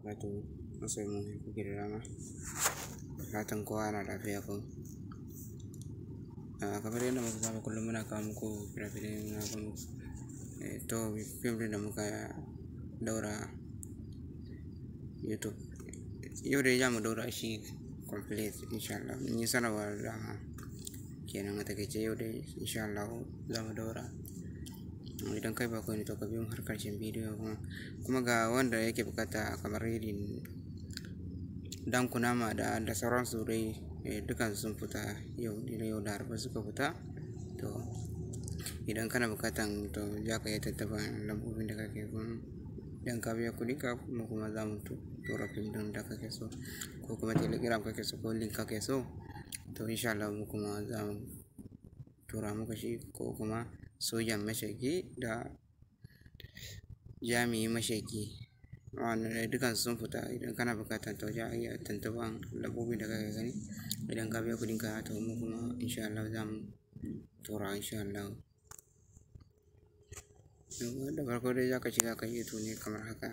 Wabarakatuh. Masoyan mu kuke da dama. Fatan kowa na lafiya ko. Kamar yadda muka saba kullum muna kawo muku fina-finai, muna kawo muku to fim ɗin da muka daura YouTube. Yau dai za mu daura shi complete insha Allah. Mun yi sanarwa da dama kenan a takaice, yau dai insha Allah za mu daura. Idan kai bako ne, to ka biyo mu har ƙarshen bidiyo. Kuma ga wanda yake bukata kamar irin Dan Kunama da sauransu dai, dukansu sun fita yau, yau Laraba suka fita. To idan kana bukatan, to za ka iya tuntuɓar lambobin da kake gani. Idan ka biya kuɗi ka, mu kuma za mu tura fim ɗin da kake so, ko kuma Telegram kake so, ko link kake so, to insha Allah mu kuma za mu tura muka shi, ko kuma Sojan Mashaki da Jami'i Mashaki. Wannan dai dukansu sun fita. Idan kana bukata, to za a iya tuntuɓar lambobin da kake gani. Idan ka biya kuɗin ka, to mu kuma insha Allah za mu tura insha Allah. Da farko dai za ka shiga kan YouTube ne kamar haka.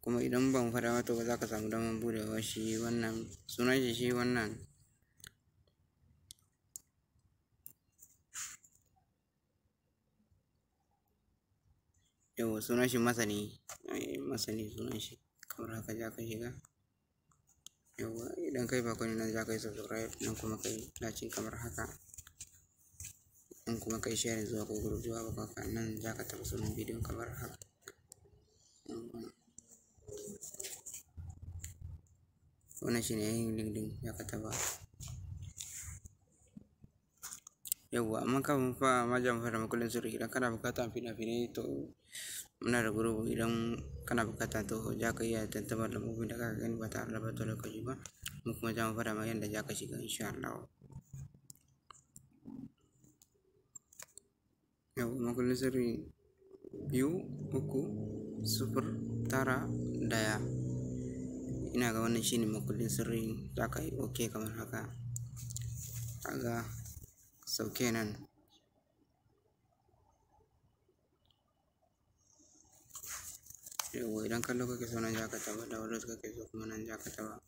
Kuma idan ban faɗa ba, to ba za ka samu damar buɗewa. Shi wannan sunan shi, shi wannan yauwa sunan shi Masani, Masani sunan shi. Kamar haka za ka shiga. Yauwa, idan kai bako ne, nan za ka yi subscribe, nan kuma ka yi like kamar haka. Nan kuma ka yi sharing zuwa ko group, zuwa abokanka. Nan za ka taɓa sunan bidiyon kamar haka. Wannan shine yin link ɗin za ka taɓa. Yauwa, amma kafin fa ma mu fara, makullin sirri, idan kana buƙatar fina-finai, to muna da group. Idan kana buƙata, to za ka iya tuntuɓar lambobin da kaka gani ba tare da ɓata lokaci ba. Mu kuma za mu faɗa ma yanda za ka shiga insha Allah. Yauwa, makullin sirri 23091. Ina ga wannan shine makullin sirri. Za ka yi ok kamar haka. Kaga sauke nan. Yauwa, idan kallo kake so, nan za ka taɓa. Download kake so kuma, nan za ka taɓa.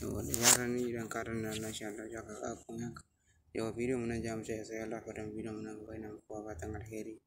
Yauwa, da zarar ni idan ka danna nan, insha Allah za ka ga komai haka. Yauwa, bidiyon mu nan za mu tsaya, sai Allah ya faɗa bidiyon mu nan gaba. Ina muku fatan alheri.